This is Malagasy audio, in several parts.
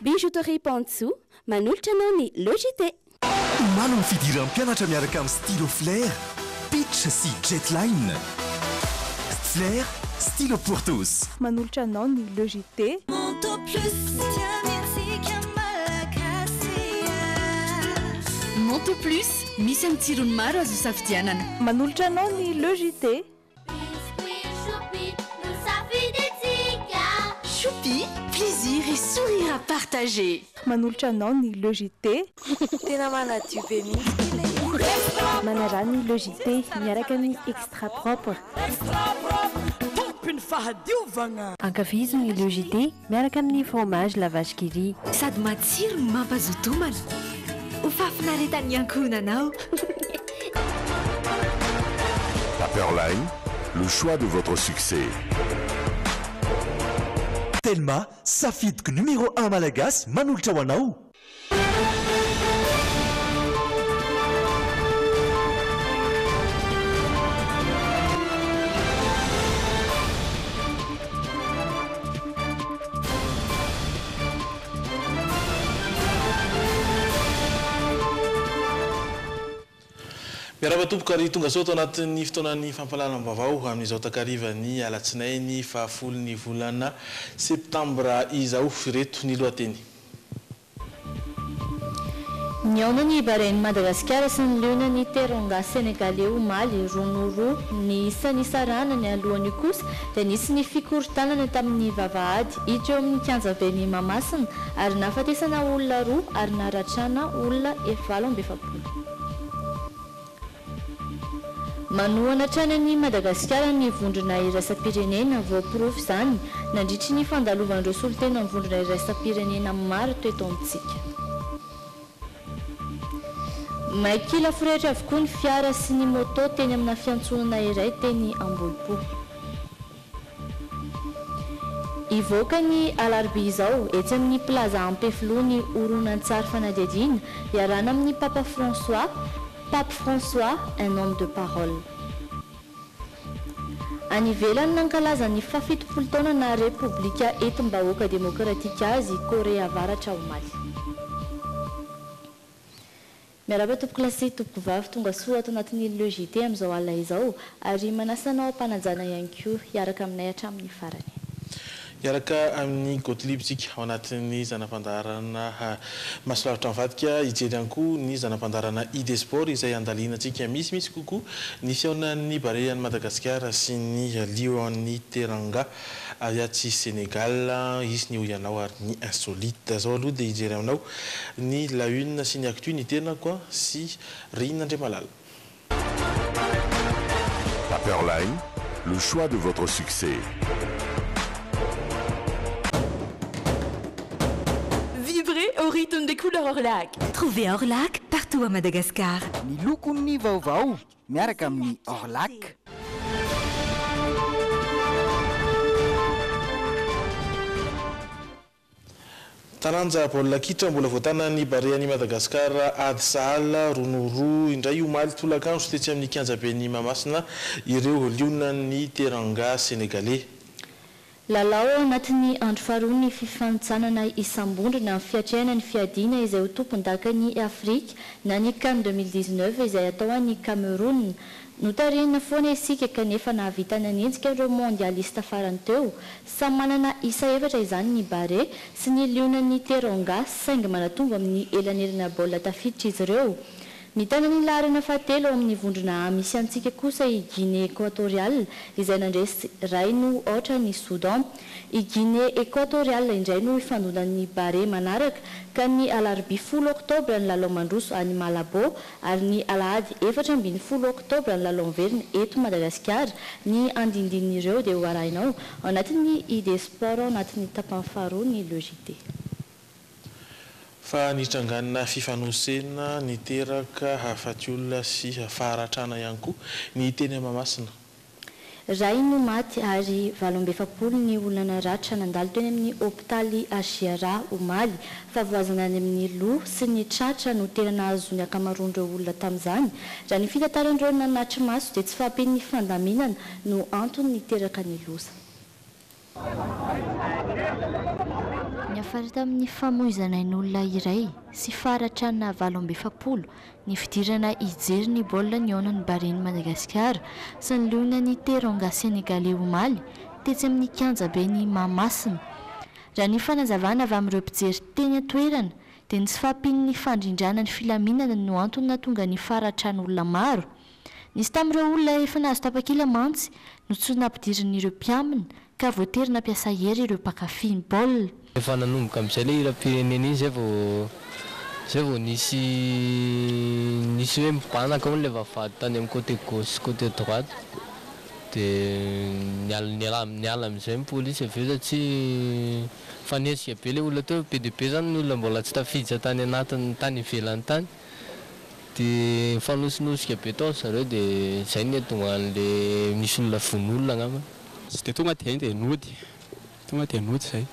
Bijouterie Pantsoa, manolotra anao ny Le JT. Omano ny fidiran'ny mpianatra miaraka amin'ny stylo Flair, Pitch sy Jetline. Flair, stylo pour tous. Manolotra anao ny Le JT. Monto plus tiantsika Malagasy a. Monto plus, misy amin'ny tsirony maro azo isafidianana. Manolotra anao ny Le JT. Biscuit Choupi no safidintsika. Choupi, plaisir et sourire à partager. Manolotra anao ny Le JT. Tena manadio be mihitsy ilay izy. Manaraha ny Le JT miaraka amin'ny Extra Propre. Extra propre, tompon'ny fahadiovagna. Ankafizo ny Le JT miaraka amin'ny fromage La Vache qui rit. Sady matsiro no mampazoto homana. Ho fahafinaretan'ny ankohonanao. Paperline, le choix de votre succès. Telma, safidiko numéro un malagasy manolotra ho anao. Miarahaba tompoko ary tonga soa ato anatin'ny fotoanan'ny fampahalalam-baovao amin'izao takarivan'ny alatsinainy fahafolon'ny volana septambra izao. Ireto ny lohateny. Nihaona ny Barean'i Madagasikara sy ny Lionan'i Teranga Senegaley omaly, roa noho roa ny isa nisarahana, ny alohan'io kosa dia nisy ny fikorontanana tamin'ny vavahady hiditra eo amin'ny kianjaben'i Mahamasina ary nahafatesana olona roa ary naharatrana olona 48. Manohana hatrany an'i Madagasikara ny vondrona iraisam-pirenena, voaporofo izany nandritry ny fandalovan'ireo solontenan'ny vondrona iraisam-pirenena maro teto amintsika. May kila forehitra avokoa ny fiara sy ny moto teny amina fiantsonana iray teny Ambohipo. Hivoaka ny alarobia izao, etsy amin'ny Plaza Ampefiloha ny horonantsary fanadihadiana iarahana amin'ny Papa François, Pape François, un homme de parole. Any ivelany nankalaza ny fahafitopolo taona naha Repoblika entim-bahoaka demokratika azy i Korea Avaratra omaly. Miarahaba tompokolahy sy tompokovavy tonga soa ato anatin'ny Le JT amin'izao alina izao ary manasa anao am-panajana ihany koa hiaraka aminay hatramin'ny farany. Hiaraka amin'i Gottlieb isika ao anatin'ny zana-pandaharana Masolavitra Mivadika, hijery ihany koa ny zana-pandaharana ID Sport izay handalinantsika misimisy kokoa ny fihaonan'ny Barea an'i Madagasikara sy ny Lion'ny Teranga. Avy atsy Sénégal, hisy ny hoy ianao ary ny insolite. Zao aloha dia hijery aminao ny la une sy ny actu ny tenako sy Rina Andriamalala. Paperline, le choix de votre succès. Vibrez au rythme des couleurs Orlac. Trouvez Orlac partout à Madagascar. Ny lokon'ny vaovao miaraka amin'ny Orlac. Taranja baolina kitra, mbola voatanan'ny Barean'i Madagasikara ady sahala roa noho roa indray omaly tolakandro tetsy amin'ny kianjaben'i Mahamasina ireo lionan'ny Teranga Senegaley. Lalao ao anatin'ny andro faharoa ny fifanintsanana isam-bondrona amin'ny fiatrehana ny fiadiana izay ho tompondakan'i Afrika na ny Can 2019 izay hatao any Cameroun. Notarihina foana isika kanefa nahavita nanenjika ireo Mondialiste farany teo. Samy manana isa efatra izany ny Barea sy ny Lionan'ny Teranga saingy manatombo amin'ny elanelana baolina tafiditra izy ireo. Mitana ny laharana fahatelo ao amin'ny vondrona A misy antsika kosa i Guinée Equatoriale izay nandresy iray noho aotra an'i Soudan. I Guinée Equatoriale indray no hifandonan'ny Barea manaraka ka ny alarobia folo oktobra ny lalao mandroso any Malabo ary ny alahady 14 oktobra ny lalao miverina eto Madagasikara. Ny andindinin'ireo dia ho arahinao ao anatin'ny ID Sport ao anatin'ny tapany faharoa ny Le JT. Fa nitrangana fifanosena niteraka faty olona sy faharatrana ihany koa ny teny Mahamasina. Ray no maty ary 48 ny olona naratra nandalo teny amin'ny hopitaly HJRA omaly. Fahavoazana any amin'ny loha sy ny tratra no tena nahazo ny ankamaroan'ireo olona tamin'izany. Raha ny fitantaran'ireo nanatri-maso dia tsy fahampian'ny fandaminana no antony niteraka ny loza. Niafara tamin'ny famoizana ain'olona iray sy faharatrana 48 ny fidirana hijery ny baolina nihaonan'ny Barean'i Madagasikara sy ny Lionan'i Teranga Senegaley omaly tetsy amin'ny kianjaben'i Mahamasina. Raha ny fanazavana avy amin'ireo mpijery teny an-toerana dia ny tsy fahampian'ny fandrindrana ny filaminana no antony nahatonga ny faharatran'olona maro. Nisy tamin'ireo olona efa nahazo tapakila mantsy no tsy nampidirin'ireo mpiambina ka voatery nampiasa hery ireo mpankafy ny baolina. Efa nanomboka amin'izay ilay hiram-pirenena iny izay vao izay vao nisy nisy hoe mibanaka hono ilay vavahady tany amin'ny côté gauche sy côté droite dia niala niala niala amin'izay ny polisy avy eo satria mifanesika be ilay olona teo, be dia be izany ny olona mbola tsy tafiditra tany anatiny tany ivelany tany. Dia nifanosinosika be tao ry zareo dia izay no nihatonga an'le nisy olona vono olona angamba. Tsy dia tonga dia dia nody, tonga dia nody izay.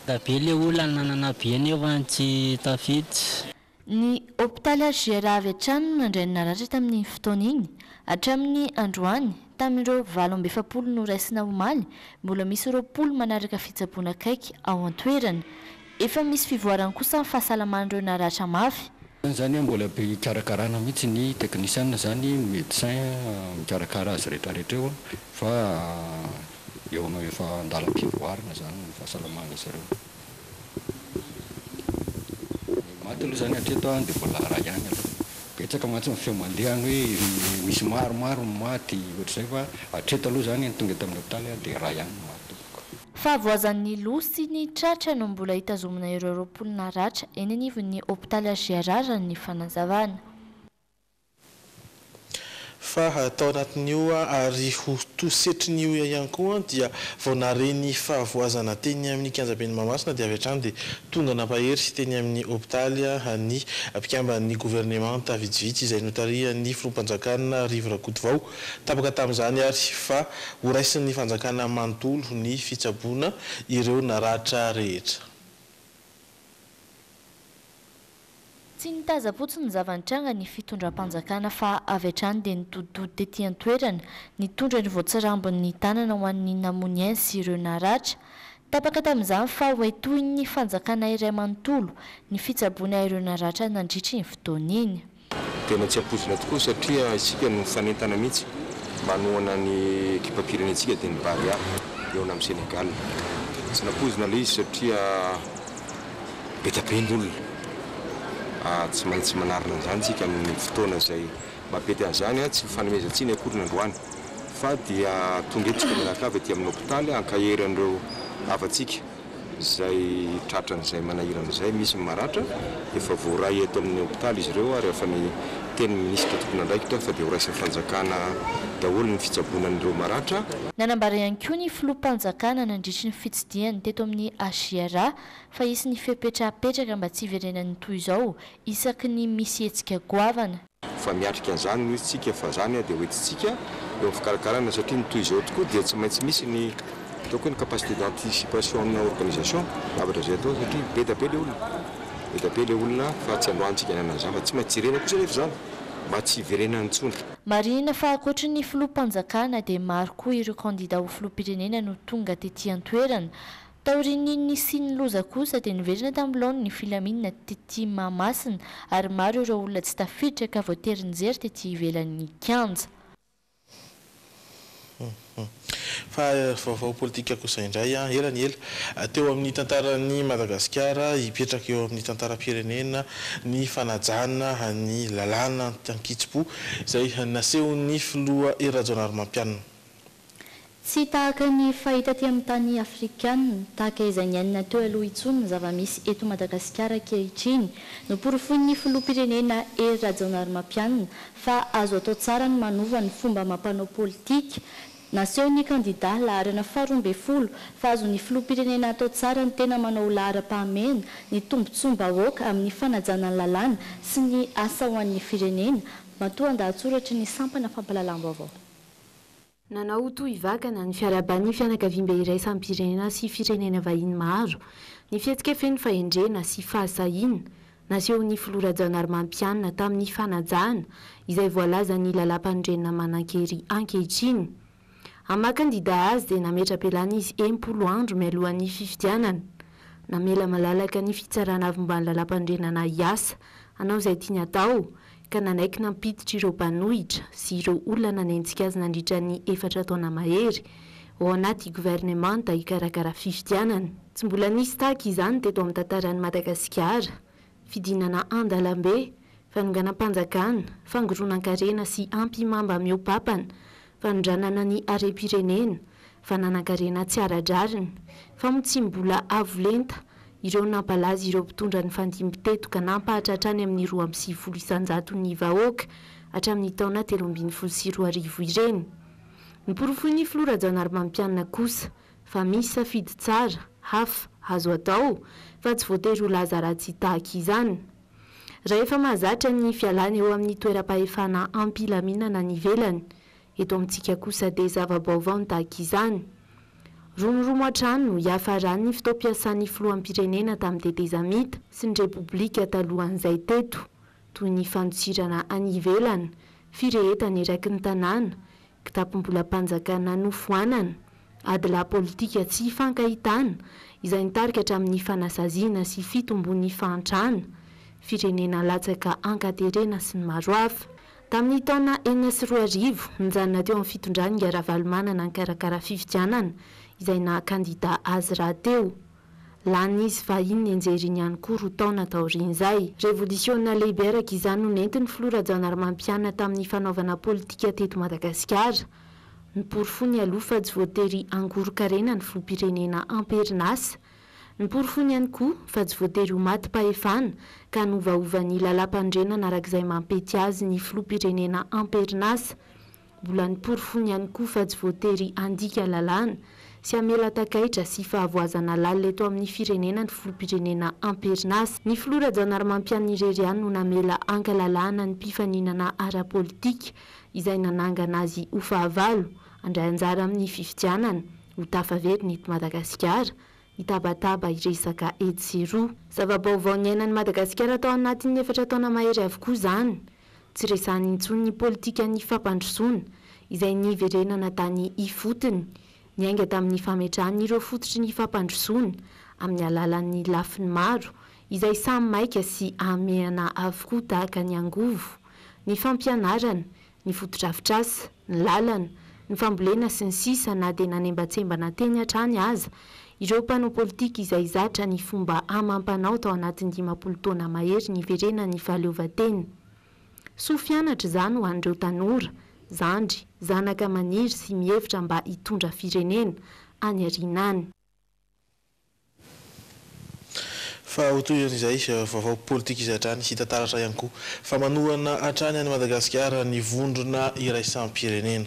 Da be le olona nanana be nefa tsy tafiditra. Ny hopitaly HJRA avy hatrany no nandray ny naratra tamin'iny fotoana iny. Hatramin'ny androany, tamin'ireo 48 noraisina omaly, mbola misy 20 manaraka fitsaboana akaiky ao an-toerana. Efa misy fivoarany kosa ny fahasalaman'ireo naratra mafy. Zany mbola be hikarakarana mihitsy ny technicien zany, médecin mikarakara azy rehetrarehetra eo fa eo amin'ny efa andalam-pivoarana zany ny fahasalaman'izy ireo. Ny maty aloha zany hatreto dia mbola iray ihany aloha. Betsaka mantsy ny feo mandeha any hoe misy maromaro ny maty ohatr'izay fa hatreto aloha zany ny tonga eto amin'ny hopitaly dia iray ihany ny maty tompoko. Fahavoazan'ny loha sy ny tratra no mbola hitazomina ireo 20 naratra eny anivon'ny hopitaly HJRA raha ny fanazavana. Fa tao anatin'io ary ho to setrin'io ihany koa dia vao nahare ny fahavoazana teny amin'ny kianjaben'i Mahamasina dia avy hatrany dia tonga nampahery teny amin'ny hopitaly ny mpikamban'ny governemanta vitsivitsy izay notarihan'ny filoham-panjakana Rivo Rakotovao. Tapaka tamin'izany ary fa horaisin'ny fanjakana manontolo ny fitsaboana ireo naratra rehetra. Tsy nitazam-potsiny ny zava-nitranga ny fitondram-panjakana fa avy hatrany dia nitoditody tety an-toerana, nitondra ny voatsirambin'ny tanana ho an'ny namoy ainy sy ireo naratra. Tapaka tamin'izany fa hoentohin'ny fanjakana iray manontolo ny fitsaboana ireo naratra nandritry iny fotoana iny. Tena tsy ampoizina tokoa satria isika no mifanentana mihitsy manohana ny ekipam-pirenentsika dia ny Barea hihaona amin'i Sénégal. Tsy nampoizina ilay izy satria be dia be ny olona. Tsy maintsy manarina an'izany isika amin'ny fotoana izay mampety an'izany. Tsy fanomezan-tsiny akory ny androany fa dia tonga eto isika mianakavy aty amin'ny hopitaly hankahery an'ireo havantsika. izay tratran'izay manahirana izay, misy ny maratra, efa voaray eto amin'ny hopitaly izy ireo ary efa niteny ny minisitra tompon'andraikitra fa dia horaisin'ny fanjakana daholo ny fitsaboana an'ireo maratra. Nanambara ihany koa ny filoham-panjakana nandritry ny fitsidihany teto amin'ny HJRA fa hisy ny fepetra hapetraka mba tsy hiverenan'ny toy izao isaky ny misy hetsika goavana. Fa miatrika an'izany hoy isika fa izany dia hoentintsika eo amin'ny fikarakarana satria ny toy izao tokoa dia tsy maintsy misy ny ataoko hoe ny capacité d'anticipation amina organisation zavatra izay atao satria be dia be ilay olona, be dia be ilay olona fa tsy androantsika ny hanana an'izany fa tsy maintsy jerena kosa anefa izany mba tsy hiverenany intsony. Marihina fa ankoatry ny filoham-panjakana dia maro koa ireo kandida ho filoham-pirenena no tonga tety an-toerana Taorian'ny nisian'ny loza kosa dia niverina tamin'ny laoniny ny filaminana tety Mahamasina ary maro ireo olona tsy tafiditra ka voatery nijery tety ivelan'ny kianja. Fa vaovao politika kosa indray, ela ny ela teo amin'ny tantaran'i Madagasikara, hipetraka eo amin'ny tantaram-pirenena ny fanajana ny lalàna an-kitsim-po izay nasehon'ny filoha Hery Rajaonarimampianina. Tsy tahaka ny fahita aty amin'ny tany afrikanina, tahaka izay niainana teo aloha intsony ny zava-misy eto Madagasikara ankehitriny. Noporofoin'ny filoham-pirenena Hery Rajaonarimampianina fa azo atao tsara ny manova ny fomba amam-panao politika. Nasehon'ny kandidà laharana faharoa ambin'ny folo fa azon'ny filoham-pirenena atao tsara ny tena manao ho laharam-pahamehana ny tombontsoam-bahoaka amin'ny fanajana ny lalàna sy ny asa ho an'ny firenena. Matoa an-dahatsoratry ny sampana fampahalalam-baovao. Nanao tohivakana ny fiarahaban'ny fianakaviambe iraisam-pirenena sy firenena vahiny maro ny fihetsika feno fahendrena sy fahasahiana nasehon'ny filoha Rajaonarimampianina tamin'ny fanajana izay voalazan'ny lalàmpanorenana manan-kery ankehitriny. Amin'ny maha kandida azy dia nametra-pialana izy 60 andro mialohan'ny fifidianana. Namela malalaka ny fitsarana avy momba ny lalàmpanorenana hiasa hanao izay tiany hatao ka nanaiky nampiditra ireo mpanohitra sy ireo olona nanenjika azy nandritra ny efatra taona mahery ao anaty governemanta hikarakara fifidianana. Tsy mbola nisy tahaka izany teto amin'ny tantaran'i Madagasikara. Fidinana an-dalambe, fanonganam-panjakana, fangoronan-karena sy ampihimamba mihoa-papana, fanondranana ny harem-pirenena, fananan-karena tsy ara-drariny, famotsiam-bola avo lenta, ireo nampalaza ireo mpitondra nifandimby teto ka nampahatra hatrany amin'ny 92 isan-jaton'ny vahoaka hatramin'ny taona 2013 ireny. Noporofoin'ny filoha Rajaonarimampianina kosa fa misy safidy tsara, hafa, azo atao, fa tsy voatery ho laza ratsy tahaka izany. Raha efa mahazatra ny fialana eo amin'ny toeram-pahefana am-pilaminana any ivelany, eto amintsika kosa dia zava-baovao ny tahaka izany. Romoromo hatrany no hiafaran'ny fotoam-piasan'ny filoham-pirenena tamin'ny tetezamita sy ny Repoblika talohan'izay teto, toy ny fandosirana any ivelany, firehetana eraky ny tanàna, kitapom-bolam-panjakana nofoanana, adilahy politika tsy ifankahitana izay nitarika hatramin'ny fanasaziana sy fitombon'ny fahantrana, firenena latsaka ankaterena sy ny maro hafa. Tamin'ny taona 2006, nijanona teo amin'ny fitondrany Ingahy Ravalomanana nikarakara fifidianana izay naha kandida azy rahateo. Lany izy fa iny nenjeriny ihany koa roa taona taorian'izay. Revolisiona lehibe araka izany no nentin'ny filoha Rajaonarimampianina tamin'ny fanaovana politika teto Madagasikara. Noporofoiny aloha fa tsy voatery hangoron-karena ny filoham-pirenena am-perinasa. Noporofoiny ihany koa fa tsy voatery ho matim-pahefana ka hanovaova ny lalàmpanorenana araka izay mampety azy ny filoham-pirenena am-perinasa. Mbola noporofoiny ihany koa fa tsy voatery handika lalàna sy hamela takaitra sy fahavoazana lalina eto amin'ny firenena ny filoham-pirenena am-perinasa. Ny filoha Rajaonarimampianina irery ihany no namela ankalalahana ny mpifaninana ara-politika izay nanangana azy ho fahavalo handray anjara amin'ny fifidianana ho tafaverina eto Madagasikara hitabataba hiresaka etsy sy eroa. Zava-baovao niainan'i Madagasikara tao anatin'ny efatra taona mahery avokoa izany. Tsy resahana intsony ny politikan'ny fampandrosoana, izay niverenana tany ifotony, niainga tamin'ny fametrahana ireo fototry ny fampandrosoana, amin'ny alalan'ny lafiny maro, izay samy maika sy ahamehana avokoa tahaka ny angovo, ny fampianarana, ny fotodrafitrasa, ny lalana, ny fambolena sy ny sisa na dia nanembatsembana teny hatrany aza ireo mpanao politika izay zatra ny fomba amam-panao tao anatin'ny 50 taona mahery niverenan'ny fahaleovantena. Soa fianatra izany ho an'ireo tanora, zandry, zanaka maniry sy mihevitra mba hitondra firenena any aoriana any. Fa ho tohin'izay vaovao politika izay hatrany, hita taratra ihany koa fa manohana hatrany an'i Madagasikara ny vondrona iraisam-pirenena.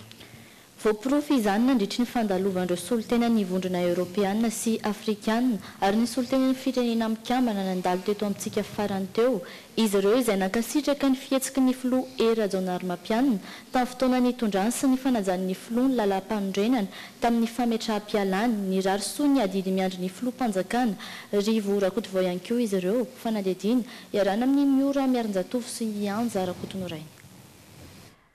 Voaporofo izany nandritry ny fandalovan'ireo solontenan'ny Vondrona Eoropeana sy Afrikana ary ny solontenan'ny Firenena Mikambana nandalo teto amintsika farany teo izy ireo izay nankasitraka ny fihetsiky ny filoha Hery Rajaonarimampianina tamin'ny fotoana nitondrany sy ny fanajan'ny filoha ny lalàmpanorenana tamin'ny fametraham-pialany. Nirary soa ny adidy miandry ny filoham-panjakana Rivo Rakotovao ihany koa izy ireo. Fanadihadiana iarahana amin'i Miora Miarinjatovo sy i Anja Rakotonorainy.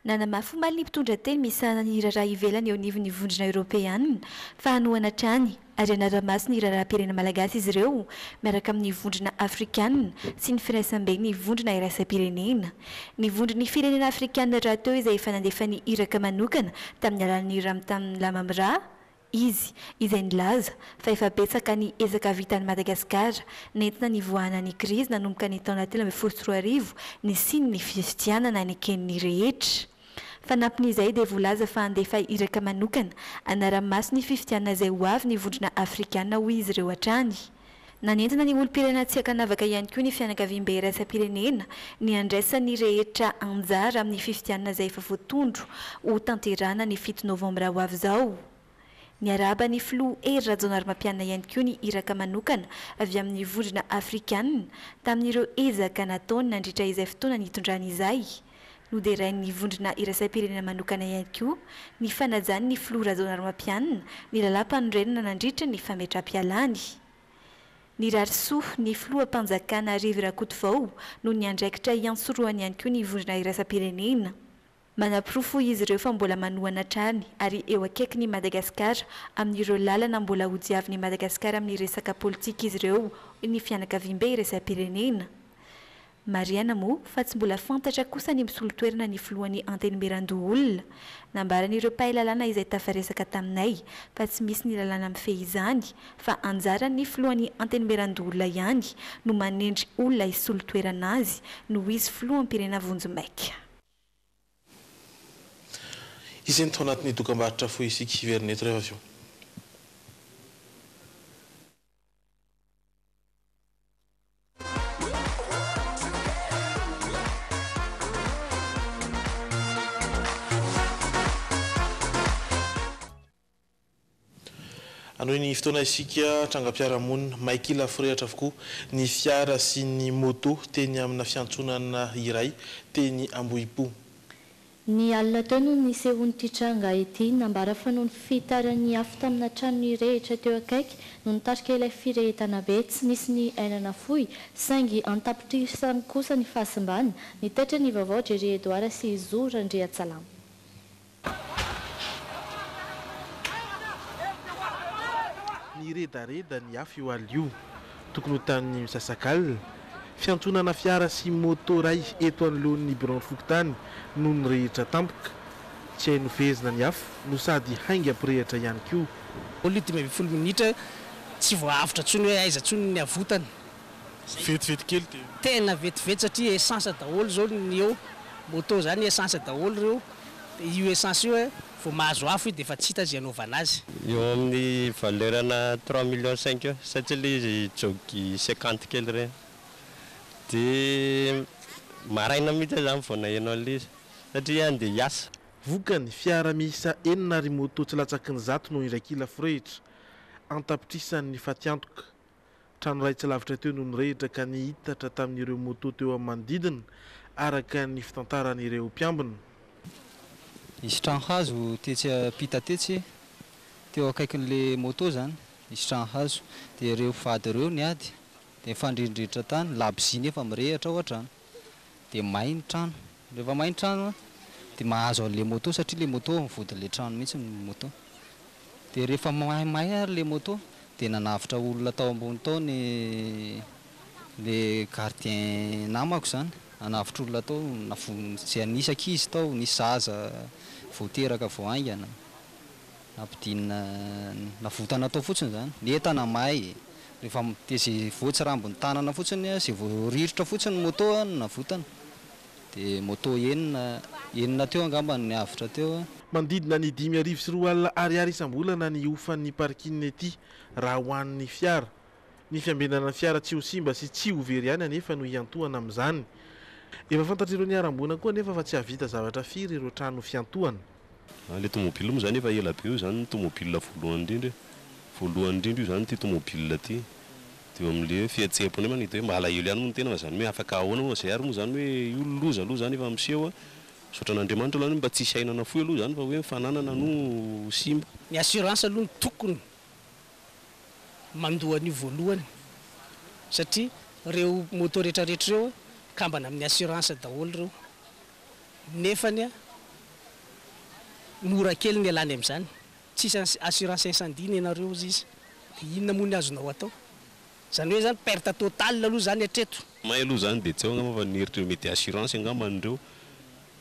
Nanamafy omaly ny mpitondra teny misahana ny raharaha ivelany eo anivon'ny Vondrona Eoropeanina fa hanohana hatrany ary hanara-maso ny raharaham-pirenena malagasy izy ireo miaraka amin'ny Vondrona Afrikanina sy ny Firaisamben'ny Vondrona Iraisam-pirenena. Ny Vondron'ny Firenena Afrikanina rahateo izay efa nandefa ny iraka manokana tamin'ny alalan'ny Ramtam Lamamra Izy, izay nilaza fa efa betsaka ny ezaka vitan'i Madagasikara nentina nivoahana ny krizy nanomboka ny taona 2013 nisian'ny fifidianana neken'ny rehetra. Fanampin'izay dia voalaza fa handefa iraka manokana hanara-maso ny fifidianana izay ho avy ny Vondrona Afrikana hoy izy ireo hatrany. Nanentana ny olom-pirenena tsy ankanavaka ihany koa ny fianakaviambe iraisam-pirenena ny handraisan'ny rehetra anjara amin'ny fifidianana izay efa voatondro ho tanterahana ny fito novambra ho avy izao. Niarahaba ny filoha Hery Rajaonarimampianina ihany koa ny iraka manokana avy amin'ny Vondrona Afrikanina tamin'ireo ezaka nataony nandritra izay fotoana nitondrany izay. Noderain'ny Vondrona iraisam-pirenena manokana ihany koa ny fanajan'ny filoha Rajaonarimampianina ny lalàmpanorenana nandritra ny fametram-pialany. Nirary soa ny filoham-panjakana Rivo Rakotovao noho ny andraikitra iantsorohany ihany koa ny Vondrona iraisam-pirenena. Manaporofo hoy izy ireo fa mbola manohana hatrany ary eo akaikin'i Madagasikara amin'ireo lalana mbola hodiavin'i Madagasikara amin'ny resaka politika izy ireo hoy ny fianakaviambe iraisam-pirenena. Marihana moa fa tsy mbola fantatra kosa ny misolo toerana ny filohan'ny Antenimierandoholona. Nambaran'ireo mpahay lalàna izay tafaresaka taminay fa tsy misy ny lalàna mifehy izany fa anjaran'ny filohan'ny Antenimierandoholona ihany no manendry olona hisolo toerana azy noho izy filoham-pirenena vonjimaika. Izay no tao anatin'ny dokambarotra fohy isika hiverina eto rehefa avy eo. Hanohy ny fotoana isika, trangam-piarahamonina, may kila forehitra avokoa ny fiara sy ny moto teny amina fiantsonana iray teny Ambohipo. Ny alina teo no nisehoan'ity tranga ity. Nambara fa noho ny fihitaran'ny afo tamina trano nirehitra teo akaiky no nitarika ilay firehetana be. Tsy nisy ny aina nafoy, saingy an-tapitrisany kosa ny fahasimbana. Nitaitra ny vaovao Jerry Edouard sy Zo Randriantsalama. Niredareda ny afo io alina io, tokony ho tamin'ny misasak'alina. Fiantsonana fiara sy moto iray eto anoloan'ny biraon'ny fokontany no nirehitra tampoka. Tsy hay nofehezina ny afo no sady haingam-pirehitra ihany koa. Olona 15 minitra tsy voaavotra intsony hoe aiza intsony ny avotana. Vetivety kely dia. Tena vetivety satria essence daholo izao ny eo, moto izany essence daholo ireo, dia io essence io vao mahazo afo io dia efa tsy hita izay anaovana azy. Eo amin'ny valeur-na trois millions cinq eo satria ilay izy jôgy cinquante kely ireny. Dia maraina mihitsy aho izany vao naheno an'ilay izy satria handeha hiasa. Vokany, fiara miisa enina ary moto tsy latsaky ny zato no indray kila forehitra. An-tapitrisany ny fatiantoka. Trano iray tsy lavitra teo no nirehitra ka nihitatra tamin'ireo moto teo amin'ny manodidina, araka ny fitantaran'ireo mpiambina. Nisy trano hazo tetsy ampita tetsy, teo akaikin'ilay moto izany, nisy trano hazo. Dia ireo mpivady ireo niady, dia nifandrindrindritra tany, labozia nefa mirehitra ao an-trano. Dia may ny trano. Rehefa may ny trano dia mahazo an'ilay moto satria ilay moto ao amin'ny vodin'ilay trano mihitsy ny moto. Dia rehefa maimay ary ilay moto dia nanavotra olona tao ambony tao ny le gardien namako izany, nanavotra olona tao, izay nisy ankizy tao, nisy zaza vao teraka vao haingana, nampidinina, navotana tao fotsiny izany. Ny entana may, rehefa dia izay voatsirambin'ny tanana fotsiny, izay voarirotra fotsiny ny moto no navotana. Dia moto enina, enina teo angamba no niavotra teo. Manodidina ny 2005 ariary isam-bolana ny hofan'ny parking ety raha ho an'ny fiara. Ny fiambenana ny fiara tsy ho simba sy tsy ho very ihany anefa no hiantohana amin'izany. Efa fantatr'ireo niharam-boina koa anefa fa tsy hahavita zavatra firy ireo trano fiantohana. Ilay tomobile moa izany efa ela be io izany ny tomobile voalohany indrindra e! Voalohany indrindra io izany ity tomobile ity. Dia eo amin'ilay hoe fihetseham-po indray manidina hoe mba alahelo ihany moa ny tena fa izany hoe afaka ahoana moa izay ary moa izany hoe io loza aloha izany efa miseho a! Misaotra an'Andriamanitra aloha izany mba tsisy aina nafoy aloha izany fa hoe ny fananana no simba. Ny assurance aloha no tokony mandoa an'io voalohany satria ireo moto retraretra ireo mikambana amin'ny assurance daholo ireo nefany a mora kely ny ialany amin'izany. Tsisy assurance incendie nenareo ozy izy de inona moa ny azonao atao? Zany hoe zany perte totale aloha zany hatreto. May aloha zany de tsy ao angamba fa ny eritreritra mety assurance angambany ireo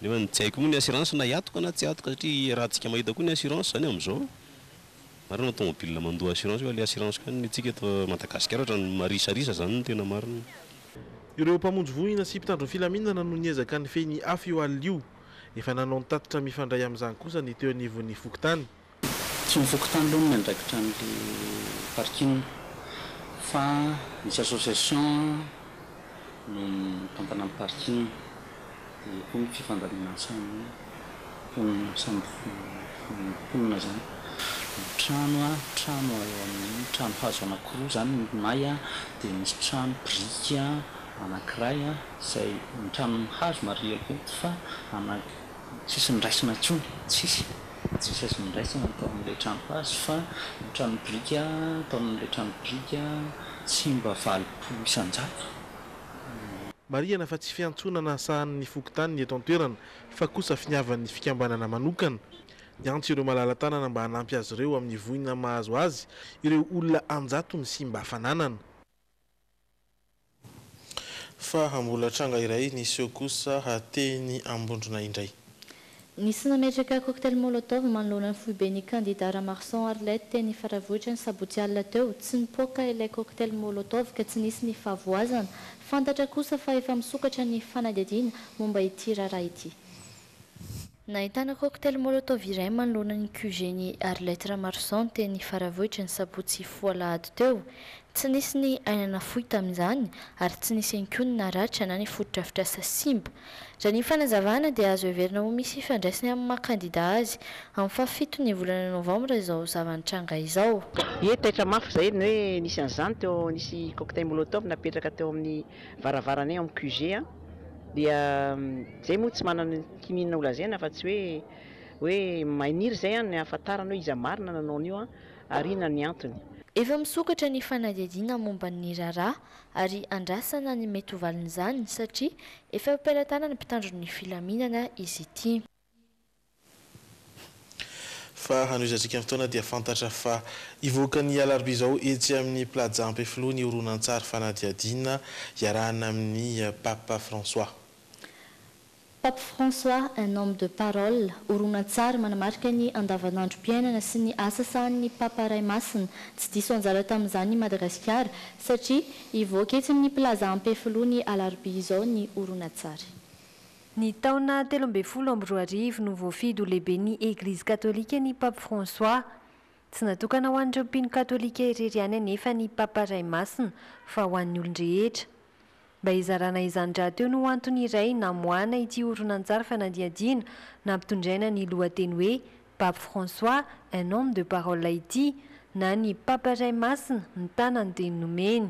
nefa ny tsy haiko moa ny assurance na hiatoka na tsy hiatoka satria raha tsika mahita koa ny assurance zany amizao marina tomobile mandoa assurance fa le assurance koa ny antsika eto Madagasikara otrany marisarisa zany no tena marina. Ireo mpamonjy voina sy mpitandro ny filaminana no niezaka nifehy ny afo io alina io. Efa nanao ny tatitra mifandray amin'izany kosa ny teo anivon'ny fokontany. Tsy ny fokontany aloha no miandraikitra an'ilay parking fa misy association no mitantana ny parking dia eo koa ny fifandaminan'ny samy mponina samy mponina izany. Ny trano, trano eo amin'ny trano hazo anankiroa izany no may dia misy trano biriky anankiray izay ny trano hazo marihako eto fa ana tsisy noraisina intsony, tsisy, tsisy azo noraisina ny tao amin'ilay trano hazo fa ny trano biriky tao amin'ilay trano biriky tsy mba 80%. Marihana fa tsy fiantsonana sahanin'ny fokontany ny eto an-toerana fa kosa finiavan'ny fikambanana manokana. Niantso ireo malala-tanana mba hanampy azy ireo amin'ny voina mahazo azy ireo olona an-jatony simba fananana. Fa mbola tranga iray niseho kosa teny Ambondrona indray. Nisy nametraka cocktail molotov manoloana ny foiben'ny kandida Ramarson Arlette teny Faravohitra ny sabotsy alina teo. Tsy nipoaka ilay cocktail molotov ka tsy nisy ny fahavoazana. Fantatra kosa fa efa misokatra ny fanadihadiana momba ity raharaha ity. Nahitana cocktail molotov iray manoloana ny QG-n'i Arlette Ramaroson teny Faravohitra ny sabotsy hifoha alahady teo. Tsy nisy ny aina nafoy tamin'izany ary tsy nisy ihany koa ny naratra na ny fotodrafitrasa simba. Raha ny fanazavana dia azo heverina ho misy ifandraisany amin'ny maha kandida azy amin'ny fahafito ny volana novambra izao zava-nitranga izao. Ie, taitra mafy izahay ny hoe nisy an'izany teo, nisy cocktail molotov napetraka teo amin'ny varavaranay ao amin'ny QG an, dia izay moa tsy manana kininina ho lazaina fa tsy hoe hoe maniry izay an ny hahafantarana hoe iza marina nanao an'io an, ary inona ny antony. Efa misokatra ny fanadihadiana momba ny raharaha ary andrasana ny mety ho valin'izany satria efa eo am-pelatanan'ny mpitandro ny filaminana izy ity. Fa hanohizantsika ny fotoana dia fantatra fa hivoaka ny alarobia izao etsy amin'ny Plaza Ampefiloha ny horonantsary fanadihadiana iarahana amin'ny Papa François. Pape François, un homme de parole, horonantsary manamarika ny andavanandrom-piainana sy ny asa sahanin'ny Papa Ray Masina. Tsy diso anjara tamin'izany i Madagasikara, satria hivoaka etsy amin'ny Plaza Ampefiloha ny alarobia izao ny horonantsary. Ny taona 2013 no voafidy ho lehiben'ny Eglizy Katolika ny Pape François. Tsy natokana ho an'ireo mpino katolika irery ihany anefa ny Papa Ray Masina fa ho an'ny olon-drehetra. Mba hizarana izany rahateo no antony iray namoahana ity horonantsary fanadihadiana nampitondraina ny lohateny hoe Pape François, un homme de parole ity, na ny Papa Ray Masina mitana ny teny nomeny.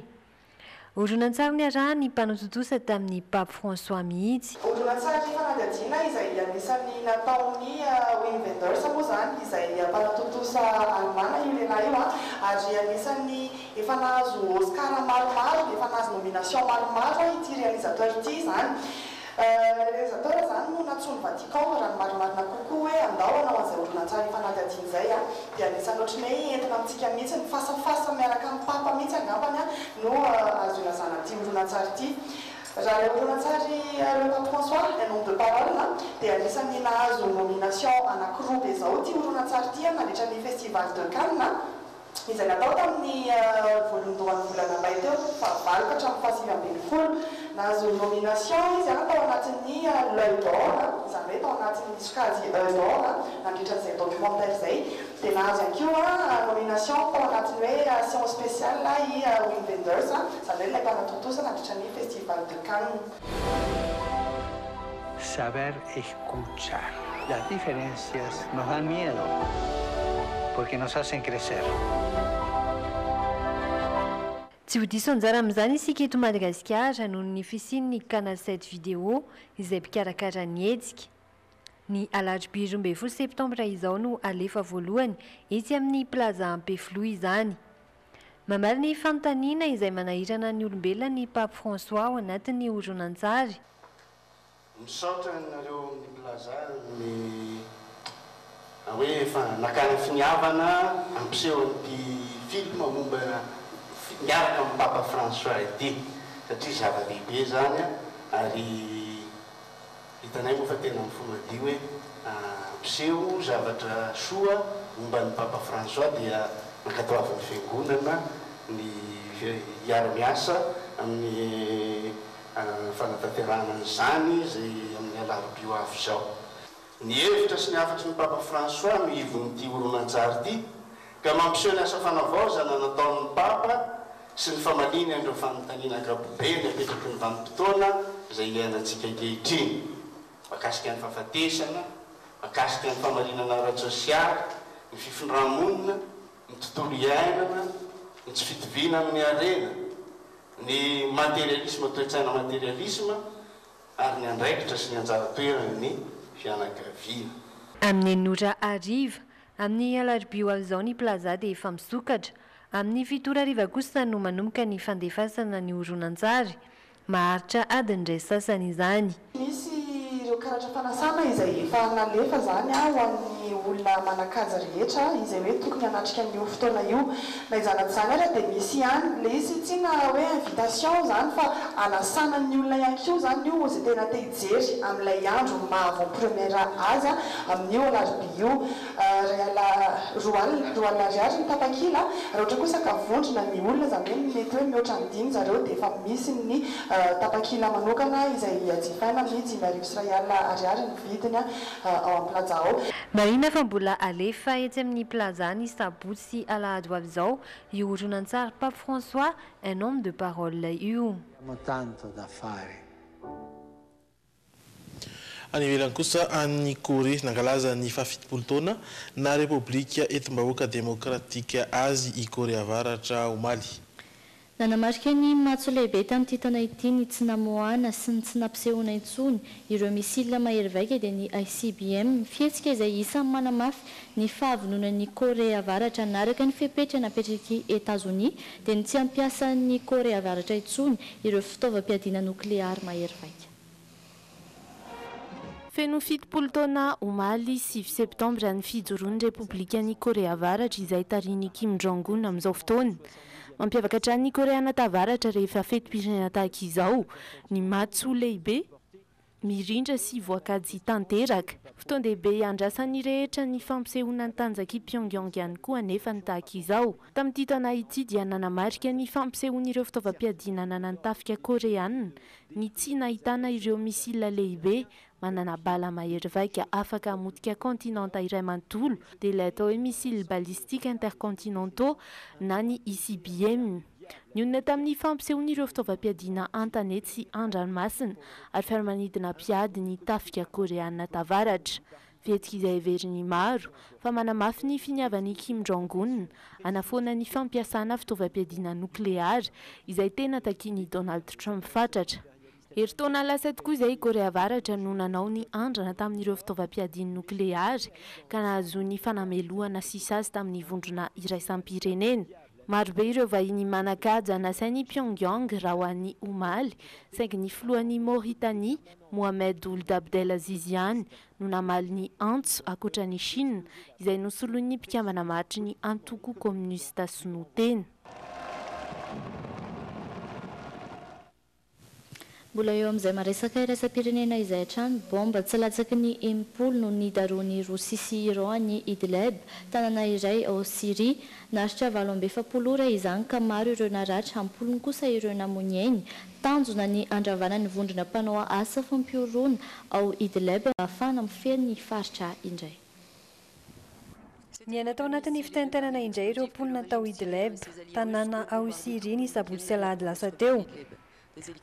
Horonantsary niarahan'ny mpanatontosa tamin'ny Pape François mihitsy. Horonantsary fanadihadiana izay anisan'ny nataon'i Wim Wenders moa izany, izay mpanatontosa alemana io lehilahy io ary anisan'ny Efa nahazo Oscar maromaro, efa nahazo nomination maromaro ity réalisateur ity izany. Ilay réalisateur izany no nantsoin'ny Vatican raha ny marimarina kokoa hoe andao hanao an'izay horonantsary fanadihadiana izay dia anisan'ny ohatran'ny hoe entina amintsika mihitsy ny face à face miaraka amin'ny Papa mihitsy angambany no azo ilazana an'ity horonantsary ity. Raha ilay horonantsary Le Pape François, un homme de parole dia anisan'ny nahazo nomination anankiroa be izao ity horonantsary ity nandritra ny festival de Cannes. izay natao tamin'ny voalohandohan'ny volana may teo, fahavalo ka hatramin'ny faha-19. Nahazo nomination izy tao anatin'ny L'Oeil d'Or, izany hoe tao anatin'ny sokajy Oeil d'Or nandritra an'izay documentaire izay. Dia nahazo ihany koa nomination tao anatin'ny hoe Session spéciale i Wim Wenders, izany hoe ilay mpanatontosa nandritra ny Festival de Cannes. Saber escuchar. Las diferencias nos dan miedo porque nos hacen crecer. Tsy ho diso anjara amin'izany isika eto Madagasikara noho ny fisian'ny Canal 7 Vidéo izay mpikarakara ny hetsika. Ny alarobia 12 septambra izao no alefa voalohany etsy amin'ny Plaza Ampefiloha izany. Mamaly ny fanontaniana izay manahirana ny olombelona ny Pape François ao anatin'ny horonantsary. Misaotra anareo amin'ny Plaza ny hoe efa nakana finiavana hampiseho an'ity film momba miaraka amin'i Papa François ity satria zava-dehibe izany ary Hitanay moa fa tena amin'ny fo madio hoe hampiseho zavatra soa momba an'i Papa François dia nankatoavin'ny Fiangonana ny hiara-miasa amin'ny fanatanterahana an'izany izay amin'ny alarobia ho avy izao. Ny hevitra sy ny hafatry ny Papa François no ivon'ity horonantsary ity ka mampiseho ny asa fanavaozana nataon'ny Papa sy ny famaliany an'ireo fanontaniana ankapobeny apetraky ny vanim-potoana izay iainantsika ankehitriny, mahakasika ny fahafatesana, mahakasika ny famarinana ara-tsosialy, ny fifindrà-monina, ny tontolo iainana, ny tsy fitoviana amin'ny harena, ny materialisma, toe-tsaina materialisma, ary ny andraikitra sy ny anjara toeran'ny fianakaviana. Amin'ny enina ora hariva, amin'ny alarobia ho avy izao ny Plaza dia efa misokatra. Amin'ny fito ora hariva kosa no manomboka ny fandefasana ny horonantsary. Maharitra adiny iray sasany izany. Misy ireo karatra fanasana izay efa nalefa izany ho an'ny olona manan-kaja rehetra izay hoe tokony hanatrika an'io fotoana io. Na izany na tsy izany ara dia misy ihany ilay izy tsy inona hoe invitation izany fa anasana ny olona ihany koa izany io izay tena te hijery amin'ilay andro maha avant première azy amin'io alarobia io. Iray alina, roa alina, roa alina ariary ny tapakila, raha ohatra kosa ka vondrona ny olona izany hoe mety hoe mihoatra ny dimy zareo dia efa misy ny tapakila manokana izay jifaina amin'ny 1500 ariary ny vidiny ao amin'ny Plaza ao. Marihina fa mbola alefa etsy amin'ny Plaza ny sabotsy sy alahady ho avy izao io horonantsary Pape François, un homme de parole io. Abbiamo tanto da fare. Any ivelany kosa, any Korea, nankalaza ny fahafitopolo taona naha Repoblika Entim-bahoaka Demokratika azy i Korea Avaratra omaly. Nanamarika ny matso lehibe tamin'ity taona ity ny tsy namoahana sy ny tsy nampisehoana intsony ireo missiles mahery vaika dia ny ICBM, fihetsika izay isan'ny manamafy ny fahavononan'i Korea Avaratra hanaraka ny fepetra napetrak'i Etazonia dia ny tsy hampiasan'i Korea Avaratra intsony ireo fitaovam-piadiana nokleary mahery vaika. Feno 70 taona omaly 9 septambra ny fijoroan'ny Repoblikan'i Korea Avaratra izay tarihin'i Kim Jong-un amin'izao fotoana. Mampiavaka hatrany ny Koreana Tavaratra rehefa fetim-pirenena tahaka izao ny matso lehibe, mirindra sy voakajy tanteraka. Fotoan-dehibe iandrasan'ny rehetra ny fampisehoana ny tanjak'i Pyongyang ihany koa anefa ny tahaka izao. Tamin'ity taona ity dia nanamarika ny fampisehoan'ireo fitaovam-piadiana ananan'ny tafika Koreana ny tsy nahitana ireo missiles lehibe manana bala mahery vaika afaka hamotika kontinanta iray manontolo dia ilay atao hoe missiles balistiques intercontinentaux na ny ICBM. Nionona tamin'ny fampisehoana ireo fitaovam-piadiana an-tanety sy an-dranomasina ary fiaramanidina mpiady ny tafika Koreana Tavaratra. Fihetsika izay heverin'ny maro fa manamafy ny finiavan'i Kim Jong-un hanafoana ny fampiasana fitaovam-piadiana nokleary izay tena takian'i Donald Trump fatratra. Herintaona lasa tokoa izay i Korea Avaratra no nanao ny andrana tamin'ireo fitaovam-piadiany nokleary ka nahazoany fanamelohana sy sazy tamin'ny vondrona iraisam-pirenena. Marobe ireo vahiny manan-kaja nasain'i Pyongyang raha ho an'ny omaly, saingy ny filohan'i Maoritania, Mohamed Ould Abdel Aziz ihany no namaly ny antso ankoatra an'i Chine, izay nosoloin'ny mpikambana maharitry ny antoko kaominista sinoa tena. Mbola eo amin'izay maresaka iraisam-pirenena izay hatrany, baomba tsy latsaky ny 60 no nidaroan'i Rosia sy Iran an'i Idleb, tanàna iray ao Syria. Naharitra 48 ora izany ka maro ireo naratra, am-polony kosa ireo namoy ny ainy. Tanjona ny handravana ny vondrona mpanao asa fampihorohoroana ao Idleb mba hahafahana mifehy ny faritra indray. Niaina tao anatin'ny fitaintainana indray ireo mponina tao Idleb, tanàna ao Syria ny sabotsy sy alahady lasa teo.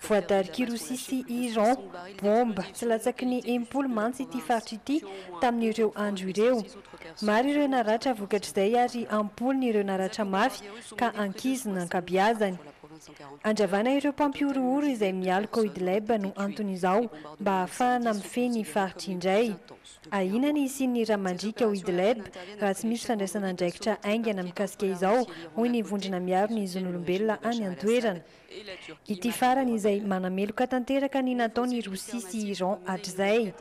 Voadarik'i Rosia sy Iran baomba tsy latsaky ny 60 mantsy ity faritra ity tamin'ireo andro ireo. Maro ireo naratra vokatr'izay ary am-polony ireo naratra mafy ka ankizy no ankabeazany. Andravana ireo mpampihorohoro izay mialoka ao Idleb no anton'izao mba hahafahana mifehy ny faritra indray. Ahiana ny hisian'ny ra mandriaka ao Idleb raha tsy misy fandraisana andraikitra haingana mikasika izao, hoy ny vondrona miaro ny zon'olombelona any an-toerana. Ity farany izay manameloka tanteraka ny nataon'i Rosia sy Iran hatrizay.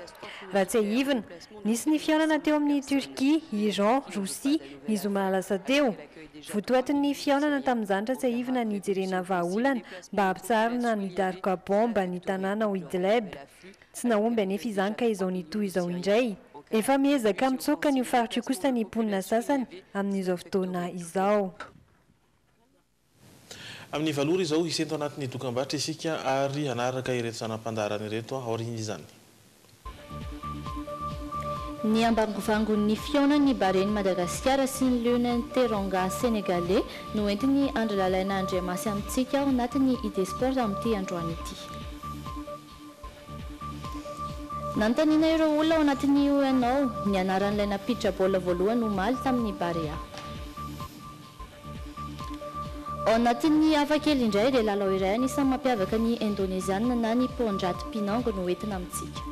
Raha tsiahivina, nisy ny fihaonana teo amin'i Turquie, Iran, Rosia, ny zoma lasa teo. Votoatin'ny fihaonana tamin'izany raha tsiahivina ny hijerena vahaolana mba hampitsaharana ny daroka baomba ny tanàna ao Idleb. Tsy nahomby anefa izany ka izao nitohy izao indray. Efa miezaka mitsoaka an'io faritra io kosa ny mponina sasany amin'izao fotoana izao. Amin'ny valo ora izao, hisento anatin'ny dokambarotra isika ary hanaraka ireto zana-pandaharana ireto aorian'izany. Ny ambangovangon'ny fihaonan'ny Baren'i Madagasikara sy ny Lion'ny Teranga Sénégalais no entin'i Andry Lalaina Andriamasy amintsika ao anatin'ny ID Sport amin'ity androany ity. Nanontaniana ireo olona ao anatin'ny UNO ny anaran'ilay nampiditra baolina voalohany omaly tamin'ny Barea. Ao anatin'ny hafa kely indray dia lalao iray anisan'ny mampiavaka ny Indoneziana na ny Panjat Pinang no entina amintsika.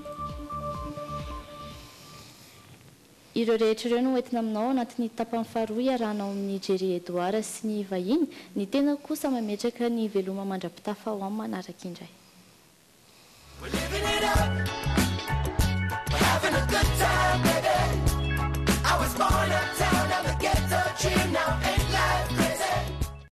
Ireo rehetra ireo no entina aminao ao anatin'ny tapany faharoa iarahanao amin'i Jerry Edouard sy ny vahiny, ny tenako kosa mametraka ny veloma mandra-pitafa ho amin'ny manaraka indray. We're living it up.